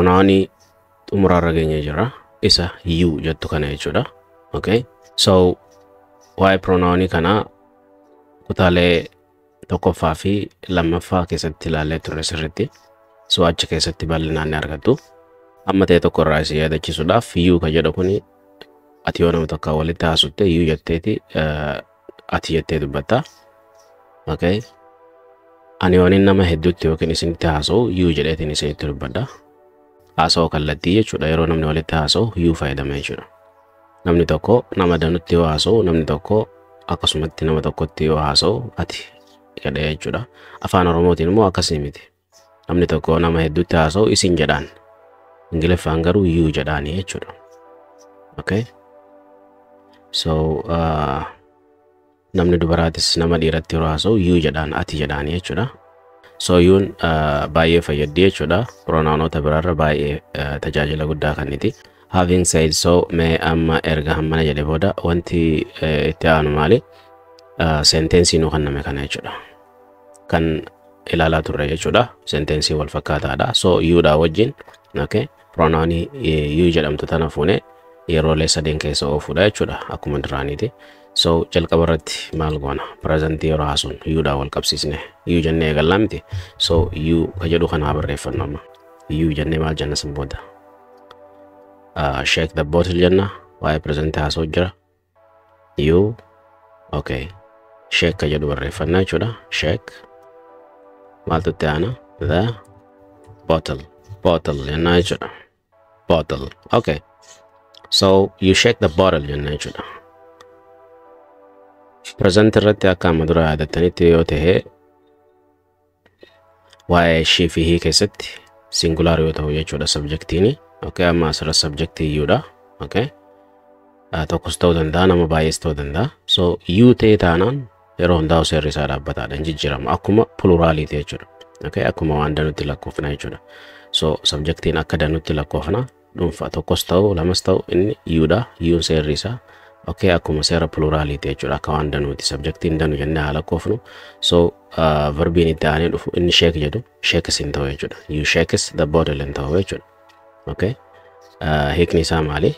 Pronounii xumuraarra geenyee jira. Isa you jettu kana jechuudha. Okay. So waa'ee pronounii kanaa kutaalee tokkoffaa fi lammaffaa keessatti ilaallee turre sirriitti. So achi keessatti bal'inaan ni argattu. Amma ta'e tokko irraa isin yaadachiisuudhaaf, you ka jedhu kuni ati yoo nama tokko walitti haasofte you jetteeti, ati jettee dubbatta. Okay. Ani yooniin nama hedduutti yookiin isinitti haasa'u you jedheetiin isinitti dubbadha. Haasa'u kallattii jechuudha. Yeroo namni walitti haasa'u you fayyadama jechuudha. Namni tokko nama danutti yoo haasa'u, namni tokko akkasumatti nama tokkotti yoo haasa'u ati jedhee jechuudha. Afaan Oromootiin immoo akkasii miti. Namni tokko nama hedduutti haasa'u isin jedhaan. Ingiliffaan garuu you jedhaanii jechuudha. Okay. So namni dubaraatis nama dhiiratti yeroo haasa'u you jedhaan, ati jedhaanii jechuudha. So you'n baay'ee fayyaddi jechuudha. Pronounota biraarra baay'ee tajaajila guddaa kenniti. Having said so, mee amma erga hammana jedhe booda wanti itti aanu maali? Senteensii nu kenname kana jechuudha. Kan ilaalaa turre jechuudha. Senteensii wal fakkaataadha. So youdhaa wajjin, okay, pronounii you jedhamtu tana fuune yeroolee sadeen keessa oofuudha jechuudha akkuma duraaniiti. So jalqaba irratti maal goona? Presentii yeroo haasuun youdhaa wal qabsiisne you jennee eegallaa miti. So you ka jedhu kanaa barreeffannu amma. You jennee maal jenna san booda? Shake the bottle jenna, waa'ee presentii haasa'u jira. You, okay. Shake ka jedhu barreeffannaa jechuudha. Shake, maaltu itti aana? The bottle. Bottle jennaa jechuudha. Bottle. Okay. So you shake the bottle jenna jechuudha. Present irratti akka amma dura yaadattanitti yoo ta'e, waa'ee she fi he keessatti singular yoo ta'u jechuudha subjectiini. Okay, amma asirra subjectii youdha. Okay. Tokkos ta'uu danda'a, nama baay'ees ta'uu danda'a. So you ta'e taanaan yeroo hundaa'u seerri isaa dhaabbataadha, hin jijjiiramu. Akkuma pluraliiti jechuudha. Okay, akkuma waan danutti lakkoofna jechuudha. So subjectiin akka danutti lakkoofna, dhuunfaa tokkos ta'u lamas ta'u inni youdha. You'n seerri isaa, okay, akkuma seera pluraliiti jechuudha. Akka waan danuuti, subjectiin danu jennee haa lakkoofnu. So verbiin itti aanee dhufu inni shake jedhu shakes hin ta'u jechuudha. You shakes the bottle hin ta'u jechuudha. Okay. Hiikni isaa maali?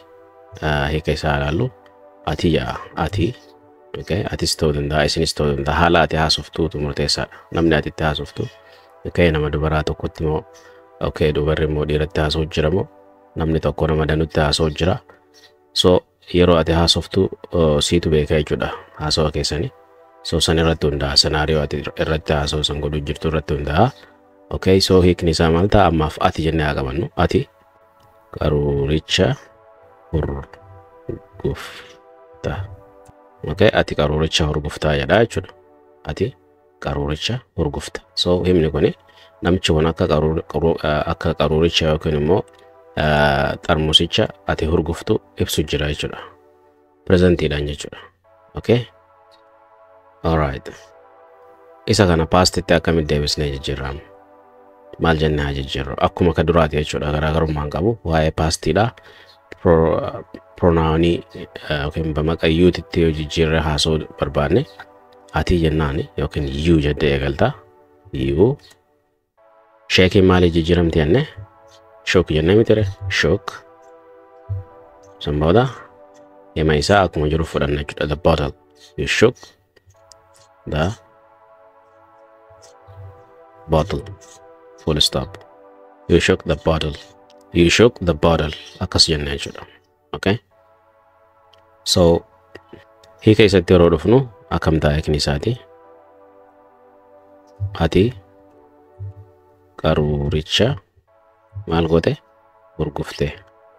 Hiika isaa ilaallu. Ati ja'a, ati, okay, atis ta'uu danda'a, isinis ta'uu danda'a, haala ati haasoftuutu murteessaadha. Namni ati itti haasoftu, okay, nama dubaraa tokkotti moo, okay, dubarri immoo dhiiratti haasa'u jira moo, namni tokko nama danutti haasa'u jira. So yeroo ati haasoftu siitu beeka jechuudha haasawa keessanii. So san irratti hundaa'a, scenario ati irratti haasa'u san godhu jirtu irratti hundaa'a. Okay, so hiikni isaa maal ta'a? Ammaaf ati jennee haa qabannu. Ati qaruuricha hurgufta. Okay, ati qaruuricha hurguftaa jedha jechuudha. Ati qaruuricha hurgufta. So himni kuni namichi kun akka qaruuricha yookiin immoo xarmusicha ati hurguftu ibsu jira jechuudha. Presentiidhaan jechuudha. Okay? Alright. Isa kana pastitti akkamitti deebisnee jijjiirramu? Maal jennee haa jijjiirru? Akkuma ka duraati jechuudha, garaagarummaan qabu waa'ee pastiidha. Pronounii yookiin bamaqa youtitti yoo jijjiirree haasa'uu barbaanne ati jennaani yookiin you jettee eegalta. You shakeiin maalii jijjiiramti jenne? Shook jennee mitire? Shook. San booda hima isaa akkuma jiru fudhanna jechuudha. The bottle. You shook the bottle. Full stop. You shook the bottle. You shook the bottle. Akkas jenna jechuudha. Okay? So hiika isatti yeroo dhufnu akkam ta'a hiikni isaati? Ati qaruuricha maal goote? Hurgufte.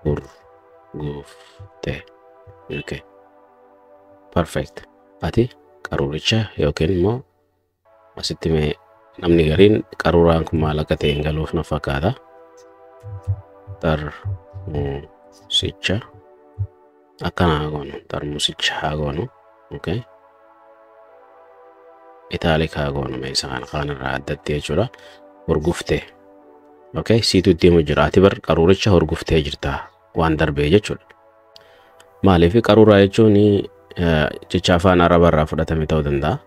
Hurgufte. Okay. Perfect. Ati qaruuricha yookiin immoo asitti mee namni gariin qaruuraan kun maal akka ta'e hin galuuf na fakkaata. Xarmusicha akkana haa goonu. Xarmusicha haa goonu. Okay. Italic haa goonu mee isa kana kaan irraa addatti jechuudha. Hurguftee. Okay. Siitu itti himu jira. Ati bar qaruuricha hurguftee jirta, waan darbee jechuudha. Maaliif? Qaruuraa jechuun jecha afaan Arabaa irraa fudhatame ta'uu danda'a.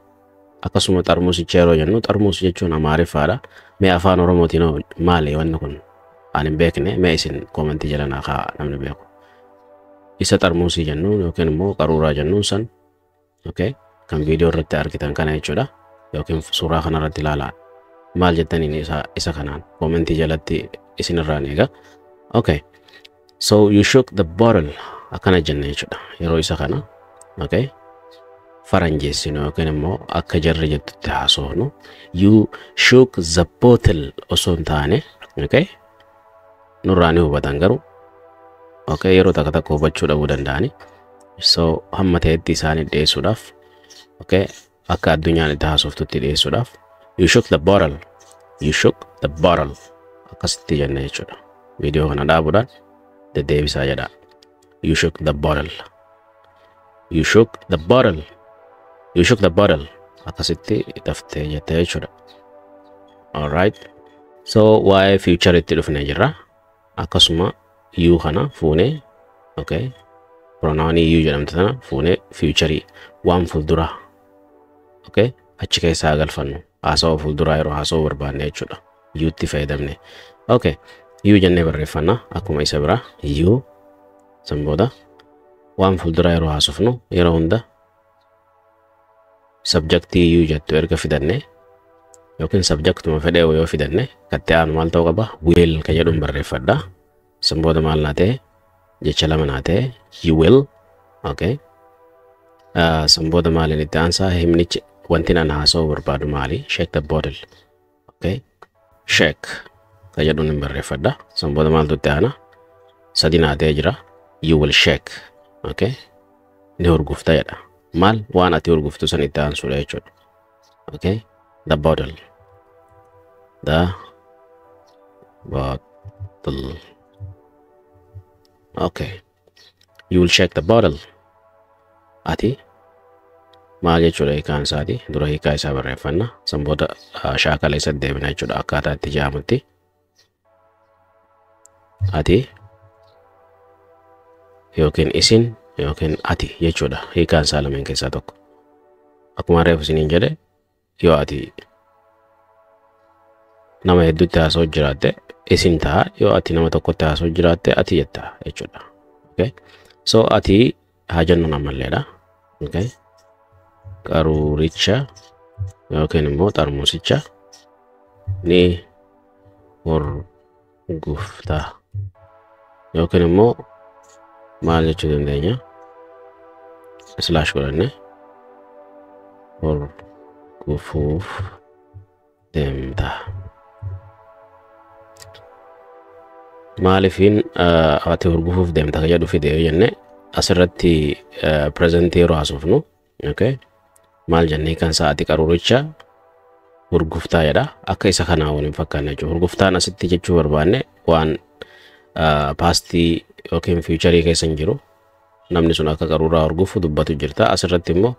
Akkasuma xarmusicha yeroo jennu, xarmus jechuun Amaariffaadha. Mee afaan Oromootiin hoo maali wanni kun? Ani hin beekne, mee isin commentii jala naa kaa'aa namni beeku. Isa xarmuusii jennuun yookiin immoo qaruuraa jennuun san, okay, kan viidiyoo irratti argitan kana jechuudha, yookiin suuraa kana irratti ilaalaa. Maal jettaniin isa kanaan commentii jalatti isin irraan eega. Okay. So "you shook the bottle" akkana jenna jechuudha. Yeroo isa kana, okay, faranjeessinu yookiin immoo akka jarri jettutti haasofnu, "you shook the bottle" osoo hin taane, okay, nurraa ni hubatan garuu, okay, yeroo takka takka hubachuu dhabuu danda'ani. So hamma ta'etti isaanii dhiyeessuudhaaf, okay, akka addunyaan itti haasoftutti dhiyeessuudhaaf, "you shook the bottle", "you shook the bottle" akkasitti jenna jechuudha. Viidiyoo kana dhaabuudhaan deddeebisaa jedha. "You shook the bottle." "You shook the bottle." "You shook the bottle." Akkasitti daftee jettee jechuudha. Alright. So waa'ee future itti dhufnee jirra. Akkasuma you kana fuunee, okay, pronounii you jedhamtu tana fuunee future, waan fuulduraa, okay, achi keessaa galfannu, haasawaa fuulduraa yeroo haasawuu barbaanne jechuudha. Youtti fayyadamne. Okay. You jennee barreeffanna akkuma isa biraa, you. San booda waan fuulduraa yeroo haasofnu yeroo hunda subjectii you jettu erga fidanne yookiin subjectuma fedhee yoo fidanne, katti aanu maal ta'uu qaba? Will ka jedhuun barreeffadha. San booda maal naa ta'e? Jecha lama naa ta'e, you will. Okay. San booda maaliin itti aansaa himnichi? Wanti an haasa'uu barbaadu maali? Shake the bottle. Okay. Shake ka jedhuun hin barreeffadha. San booda maaltu itti aana? Sadi naa ta'ee jira. You will shake. Okay. Ni hurgufta jedha. Maal? Waan ati hurguftu san itti aansuudha jechuudha. Okay. The bottle. The bottle. Okay. You will shake the bottle. Ati maal jechuudha hiikaan isaati? Dura hiikaa isaa barreeffanna. San booda shaakala isa deebina jechuudha akkaataa itti jaamutti. Ati yookiin isin yookiin ati jechuudha, hiikaan isaa lameen keessaa tokko. Akkuma reefu isiniin jedhe, yoo ati nama hedduutti haasa'u jiraatte isin ta'a, yoo ati nama tokkotti haasa'u jiraatte ati jetta jechuudha. Okay? So ati haa jennu ammalleedha. Okay? Qaruuricha yookiin immoo xarmusicha ni hurgufta yookiin immoo maal jechuu dandeenya? Slash godhanne hurgufuuf deemta. Maaliifin ati hurgufuuf deemta ka jedhu fide yoo jenne, asirratti presentii yeroo haasofnu, okay, maal jennee kan sa'aati? Qaruuricha hurguftaa jedha. Akka isa kanaa waliin fakkaanne jechuudha. Hurguftaan asitti jechuu barbaanne waan pastii yookiin futurii keessa hin jiru. Namni sun akka qaruuraa hurgufu dubbatu jirta. Asirratti immoo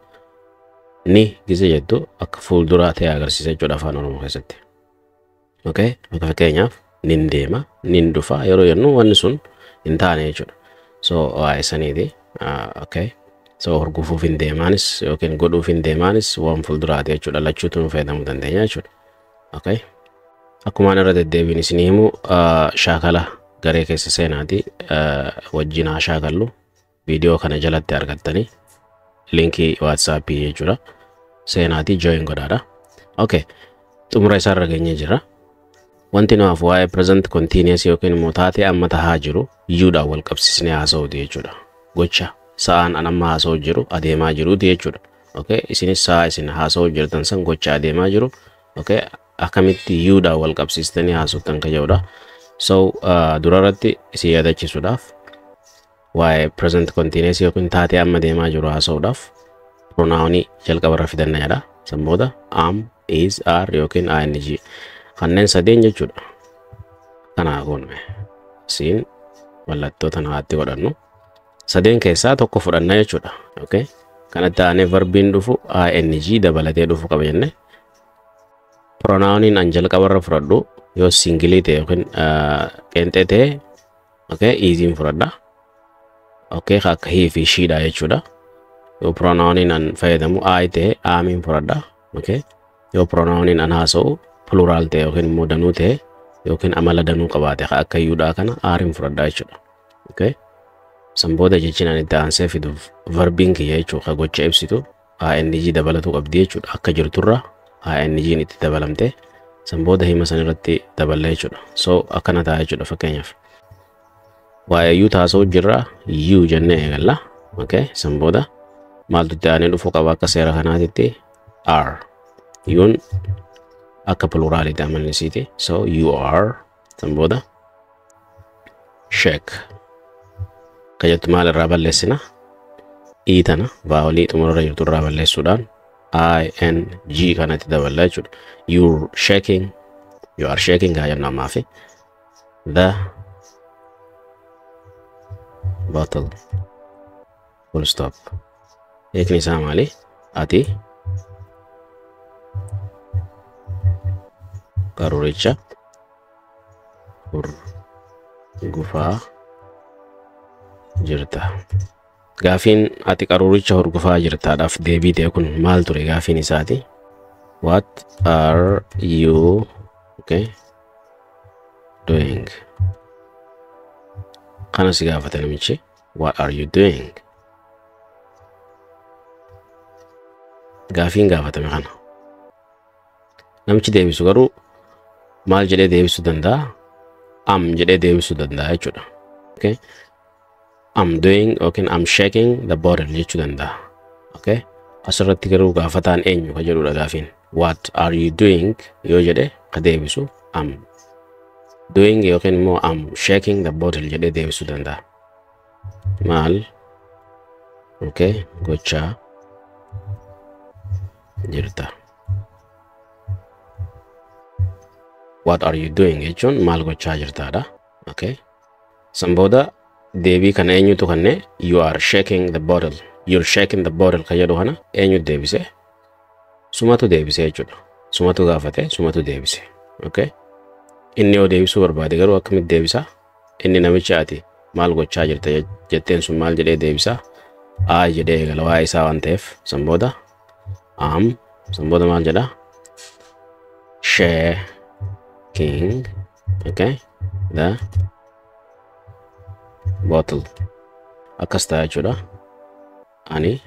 ni gise jettu akka fuulduraa ta'e agarsiisa jechuudha afaan Oromoo keessatti. Okay? Akka fakkeenyaaf nin deema, nin dhufa yeroo jennu wanni sun hin taane jechuudha. So waa'ee saniiti. Okay. So hurgufuuf hin deemaanis yookiin godhuuf hin deemaanis waan fuulduraati jechuudha. Lachuutu nu fayyadamuu dandeenya jechuudha. Okay. Akkumaan irra deddeebiin isinii himu, shaakala garee keessa seenaati wajjin haa shaakallu. Viidiyoo kana jalatti argattanii linkii WhatsAppii jechuudha. Seenaatii join godhaadha. Okay. Xumura isaarra geenyee jira. Wanti nuuf waa'ee present continuous yookiin immoo taatee amma tahaa jiru youdhaan wal qabsiisnee haasa'uuti jechuudha. Gocha sa'aan an amma haasa'u jiru adeemaa jiruuti jechuudha. Okay. Isinis sa'a isin haasa'u jirtan san gocha adeemaa jiru. Okay. Akkamitti youdhaan wal qabsiistanii haasoftan ka jedhudha. So durarratti isin yaadachiisuudhaaf, waa'ee present continuous yookiin taatee amma deemaa jiru haasa'uudhaaf pronounii jalqabarra fidanna jedha. San booda am, is, are yookiin ing kanneen sadeen jechuudha. Kanaa goonme siin mallattoo tana haatti godhannu. Sadeen keessaa tokko fudhanna jechuudha. Okay. Kanatti aanee verbiin dhufu ing dabalatee dhufu qaba jenne. Pronouniin an jalqabarra fudhadhu yoo single ta'e yookiin qeenxee ta'e, okay, isiin fudhadha. Okay, akka he fi shedha jechuudha. Yoo pronouniin an fayyadamu I ta'e, amiin fudhadha. Okay. Yoo pronouniin an haasa'u plural ta'e yookiin immoo danuu ta'e yookiin amala danuu qabaate akka youdhaa kana areiin fudhadhaa jechuudha. Okay? San booda jechi ani itti aansee fiduuf verbiin kiyya jechuudha ka gocha ibsitu ing dabalatu qabdi jechuudha. Akka jirturra ing itti dabalamte san booda hima san irratti daballa jechuudha. So akkana ta'a jechuudha fakkeenyaaf. Waa'ee you taasisuu jirra you jennee eegalla. Okay? San booda maaltu itti aanee dhufuu qaba akka seera kanaatitti are. Youn akka pluralitti amalisiiti. So you are san booda shake. Ka jettu maal irraa balleessina? E tana vowelii xumurarra jirtu irraa balleessuudhaan I N G kanatti daballa jechuudha. You're shaking, you are shaking haa jennu ammaa fi the bottle full stop. Hiikni isaa maali? Ati qaruuricha hurgufaa jirta. Gaafiin ati qaruuricha hurgufaa jirtaadhaaf deebii ta'e kun maal ture gaafiin isaati? What are you okay doing? Kana si gaafate namichi. What are you doing? Gaafiin gaafatame kana. Namichi deebisu garuu maal jedhee deebisuu danda'a? Am jedhee deebisuu danda'a jechuudha. Okay? I'm doing yookiin I'm shaking the bottle jechuu danda'a. Okay? Asirratti garuu gaafataan eenyu ka jedhudha gaafiin. What are you doing yoo jedhe ka deebisu I'm doing yookiin immoo I'm shaking the bottle jedhee deebisuu danda'a. Maal? Okay? Gochaa jirta. What are you doing jechuun maal gochaa jirtaadha. Okay? San booda deebii kana eenyutu kenne you are shaking the bottle. You're shaking the bottle ka jedhu kana eenyutu deebise? Sumatu deebise jechuudha. Sumatu gaafate, sumatu deebise. Okay? Inni yoo deebisuu barbaade garuu akkamitti deebisa? Inni namicha ati maal gochaa jirta jetteen sun maal jedhee deebisa? I jedhee eegala waa'ee isaa waan ta'eef san booda am san booda maal jedha? Shaking okay the bottle akkas ta'a jechuudha. Ani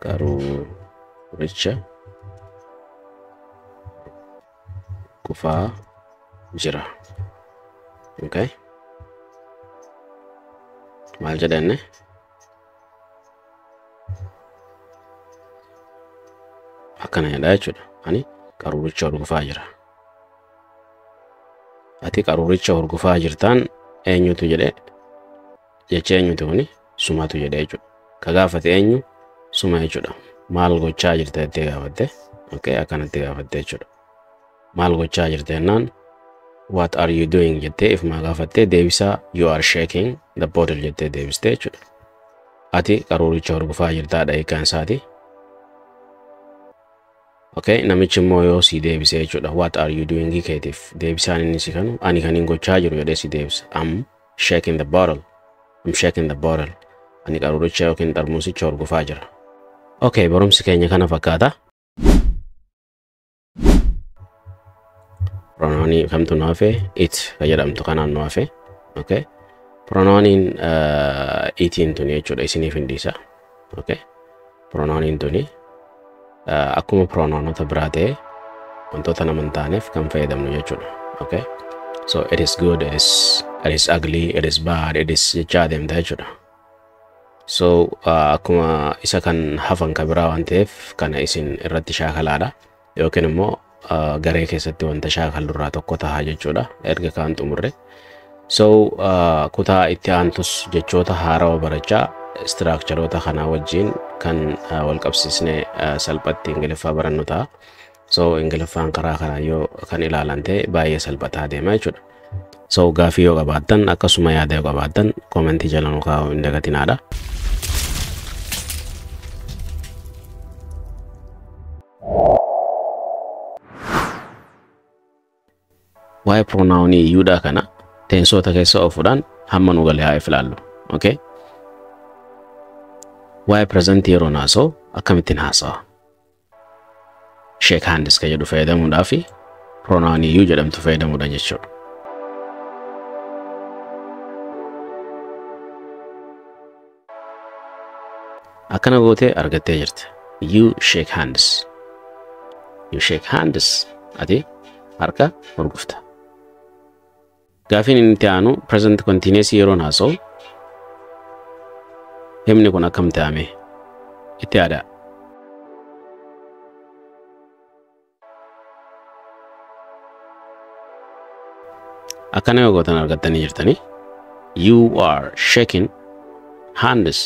qaruuricha kufaa jira. Okay? Maal jedha inni? Akkana jedha jechuudha. Ani qaruuricha hurgufaa jira. Ati qaruuricha hurgufaa jirtaan eenyutu jedhe jecha eenyutu kuni sumatu jedhe jechuudha. Ka gaafate eenyu suma jechuudha. Maal gochaa jirta jettee gaafatte? Okay, akkanatti gaafatte jechuudha. Maal gochaa jirta jennaan what are you doing jettee ifumaa gaafattee deebisaa you are shaking the bottle jettee deebiste jechuudha. Ati qaruuricha hurgufaa jirtaadha hiikkaan isaati. Okay, namichi immoo yoo si deebise jechuudha. What are you doing keetiif deebisaan inni si kanu ani kan hin gochaa jiru jedhee si deebisa. I'm shaking the bottle. I'm shaking the bottle. Ani qaruuricha yookiin xarmuusicha hurgufaa jira. Okay, barumsi keenya kana fakkaata. Pronounii kamtu nu hafe? It ka jedhamtu kanaan nu hafe. Okay. Pronouniin itiin tuni jechuudha isiniif hin dhiisa. Okay. Pronouniin tuni akkuma pronounota biraa ta'e wantoota nama hin taaneef kan fayyadamnu jechuudha. Okay. So it is good, it is ugly, it is bad, it is jechaa adeemta jechuudha. So akkuma isa kan hafan ka biraa waan ta'eef kana isin irratti shaakalaadha. Yookiin immoo garee keessatti wanta shaakalurraa tokko ta'a jechuudha. Erga kaan xumurre. So kutaa itti aantus jechoota haarawaa barachaa structureoota kanaa wajjin kan wal qabsiisnee salphatti Ingiliffaa barannu ta'a. So Ingiliffaan karaa kanaa yoo kan ilaalan ta'e baay'ee salphataa deema jechuudha. So gaafii yoo qabaattan akkasuma yaada yoo qabaattan commentii jala nu kaa'uu hin dagatinaadha. Waa'ee pronounii youdhaa kana tensoota keessa oofuudhaan hamma nu galee haa ilaallu. Okay? Waa'ee present yeroo haasa'u akkamittiin haasa'a? Shake hands ka jedhu fayyadamuudhaaf Pronoun you jedhamtu fayyadamuudhaan jechuudha. Akkana gootee argattee jirta. You shake hands. You shake hands. Ati harka hurgufta. Gaafiin inni itti aanu present continuous yeroon haasa'u himni kun akkam ta'ame itti yaadaa. Akkana yoo gootan argattanii jirtanii. You are shaking hands.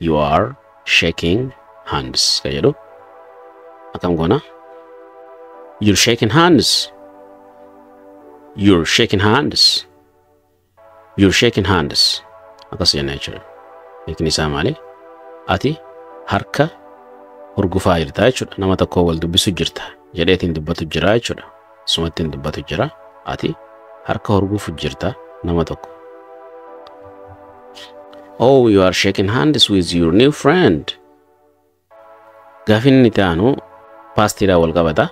You are shaking hands ka jedhu akkam goona? You're shaking hands. You're shaking hands. You're shaking hands. Akkas jenna jechuudha. Hiikni isaa maali? Ati harka hurgufaa jirta jechuudha. Nama tokko wal dubbisu jirta jedheetiin dubbatu jira jechuudha. Sumattiin dubbatu jira. Ati harka hurgufu jirta nama tokko. Oh, you are shaking hands with your new friend. Gaafiin inni itti aanu pastiidhaan wal qabata.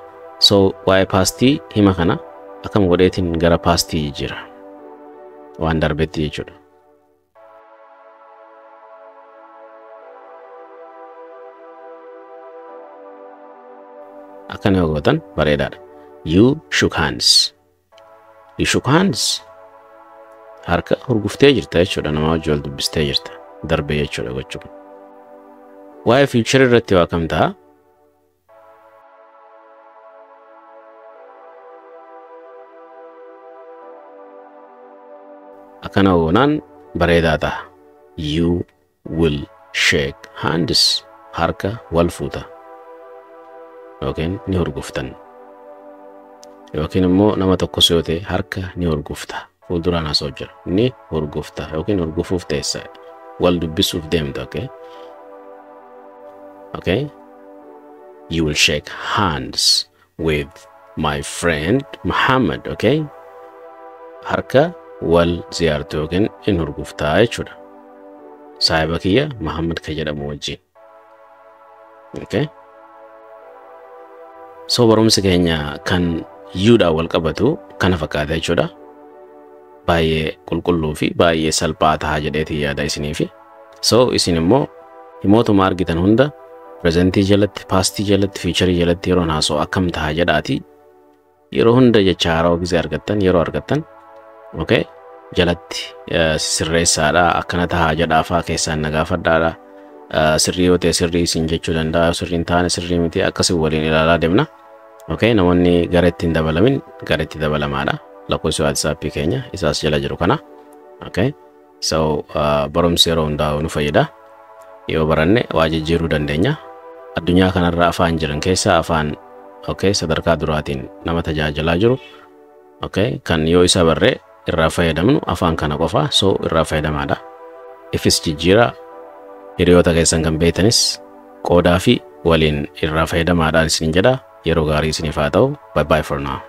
So waa'ee pastii hima kana akkam godheetiin gara pastii jijjiira. Waan darbetti jechuudha. Akkana yoo gootan bareedaadha. You shook hands. You shook hands. Harka hurguftee jirta jechuudha. Nama wajji wal dubbistee jirta. Darbee jechuudha gochuun. Waa'ee future irratti waa kam ta'a? Akkana goonaan bareedaa ta'a. You will shake hands. Harka wal fuuta. Yookiin ni hurguftan. Yookiin immoo nama tokkos yoo ta'e harka ni hurgufta. Fuulduraan haasa'u jira. Ni hurgufta yookiin hurgufuuf teessa. Wal dubbisuuf deemta. Okay? Okay? You will shake hands with my friend Muhammad. Okay? Harka wal ziyaartu yookiin in hurguftaa jechuudha. Saahiba kiyya Muhammad ka jedhamu wajjin. Okay? So barumsi keenya kan youdhaan wal qabatu kana fakkaata jechuudha. Baay'ee qulqulluu fi baay'ee salphaa ta'a jedheetii yaada isiniifi. So isin immoo himootuma argitan hunda presentii jalatti, pastii jalatti, futurii jalatti yeroon haasa'u akkam ta'a jedhaati. Yeroo hunda jecha haarawaa gisee argattan yeroo argattan okay jalatti sirreessaadha akkana ta'a jedhaafaa keessaan na gaafadhaadha. Sirrii yoo ta'e sirrii isin jechuu danda'a, sirrii hin taane sirrii miti akkasii waliin ilaalaa deemna. Okay, namoonni gara ittiin dabalamin gara itti dabalamaadha. Lakkoofsi WhatsApp keenya isaas jala jiru kana. Okay, so barumsi yeroo hundaa'u nu fayyada. Yoo baranne waa jijjiiruu dandeenya. Addunyaa kanarra afaan jiran keessaa afaan okay sadarkaa duraatiin nama tajaajilaa jiru. Okay, kan yoo isa barree irraa fayyadamnu afaan kana qofa, so irraa fayyadamaadha. Ifis jijjiiraa hiriyoota keessan kan beektanis qoodaa fi waliin irraa fayyadamaadhaan isin jedha. Yeroo gaarii isiniif haa ta'u. Bye bye for now.